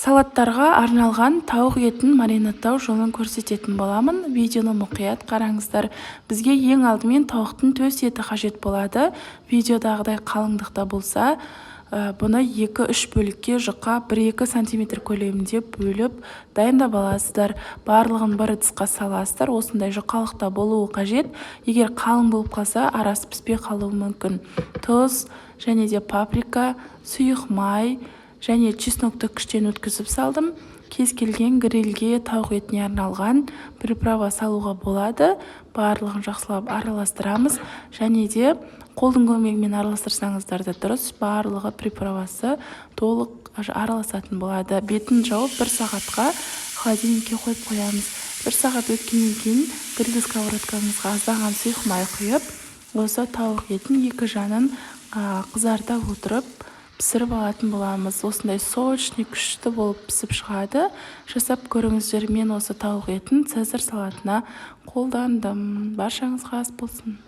Салаттарға арналған тауық етін маринадтау жолын көрсететін боламын. Видеоны мұқият қараңыздар. Бізге ең алдымен тауықтың төс еті қажет болады. Видеодағыдай қалыңдықта болса, бұны 2-3 бөлікке жұқа 1-2 сантиметр көлемінде бөліп дайындап аласыздар. Барлығын бір ыдысқа саласыздар. Осындай жұқалықта болуы қажет. Егер қалың болып қалса, арасы піспей қалуы мүмкін. Тұз және де паприка, сұйық май және чеснокты күштен өткізіп салдым. Кез келген грильге, тауық етіне арналған приправа салуға болады. Барлығын жақсылап араластырамыз және де қолдың көмегімен араластырсаңыздар да дұрыс, барлығы приправасы толық араласатын болады. Бетін жауып, бір сағатқа холодильникке қойып қоямыз. Бір сағат өткеннен кейін гриль сковородкаңызға аздаған сұйық май құйып, осы тауық етін екі жағын қызарта отырып пісіріп алатын боламыз. Осындай сочный, күшті болып пісіп шығады. Жасап көріңіздер. Мен осы тауық етін цезарь салатына қолдандым. Баршаңызға ас болсын!